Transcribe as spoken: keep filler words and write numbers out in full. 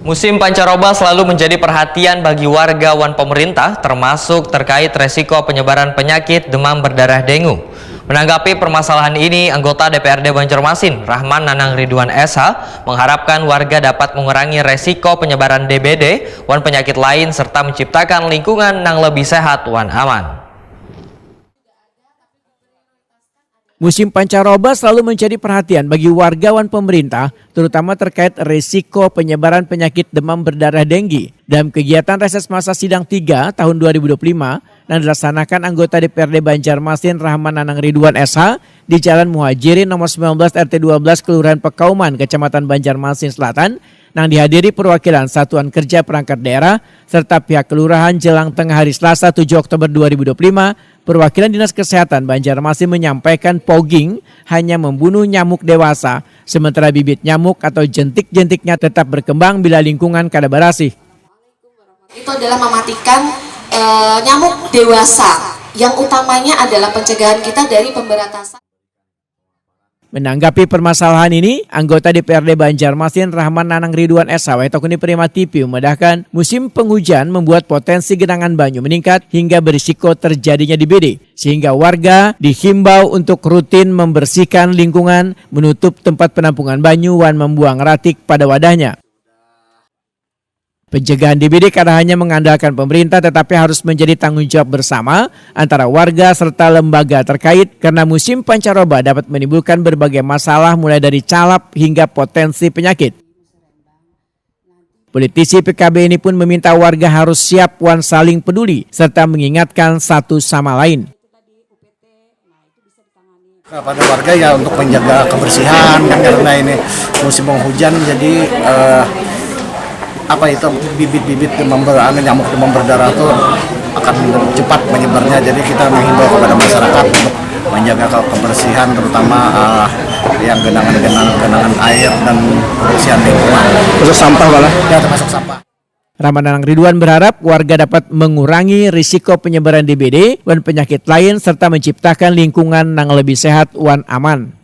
Musim pancaroba selalu menjadi perhatian bagi warga wan pemerintah, termasuk terkait resiko penyebaran penyakit demam berdarah dengue. Menanggapi permasalahan ini, anggota D P R D Banjarmasin, Rahman Nanang Ridwan S H, mengharapkan warga dapat mengurangi resiko penyebaran D B D wan penyakit lain serta menciptakan lingkungan yang lebih sehat wan aman. Musim pancaroba selalu menjadi perhatian bagi warga wan pemerintah, terutama terkait risiko penyebaran penyakit demam berdarah denggi. Dalam kegiatan reses masa sidang tiga tahun dua ribu dua puluh lima yang dilaksanakan anggota D P R D Banjarmasin Rahman Nanang Ridwan S H di Jalan Muhajirin nomor sembilan belas R T dua belas Kelurahan Pekauman, Kecamatan Banjarmasin Selatan, yang dihadiri perwakilan Satuan Kerja Perangkat Daerah serta pihak kelurahan jelang tengah hari Selasa tujuh Oktober dua ribu dua puluh lima, perwakilan Dinas Kesehatan Banjarmasin menyampaikan fogging hanya membunuh nyamuk dewasa, sementara bibit nyamuk atau jentik-jentiknya tetap berkembang bila lingkungan kada barasih. Itu adalah mematikan eh, nyamuk dewasa. Yang utamanya adalah pencegahan kita dari pemberantasan. Menanggapi permasalahan ini, anggota D P R D Banjarmasin Rahman Nanang Ridwan S H W Tokuni Prima T V memedahkan musim penghujan membuat potensi genangan banyu meningkat hingga berisiko terjadinya D B D, sehingga warga dihimbau untuk rutin membersihkan lingkungan, menutup tempat penampungan banyu wan membuang ratik pada wadahnya. Pencegahan D B D kada hanya mengandalkan pemerintah tetapi harus menjadi tanggung jawab bersama antara warga serta lembaga terkait karena musim pancaroba dapat menimbulkan berbagai masalah mulai dari calap hingga potensi penyakit. Politisi P K B ini pun meminta warga harus siap wan saling peduli serta mengingatkan satu sama lain. Kepada warga ya untuk menjaga kebersihan kan karena ini musim penghujan jadi eh, apa itu bibit-bibit demam ber, anu, nyamuk demam berdarah itu akan cepat menyebarnya jadi kita menghimbau kepada masyarakat untuk menjaga ke- kebersihan terutama eh, yang genangan-genangan genangan air dan kebersihan lingkungan. Khusus sampah malah. Ya termasuk sampah. Rahman Nanang Ridwan berharap warga dapat mengurangi risiko penyebaran D B D wan penyakit lain serta menciptakan lingkungan yang lebih sehat wan aman.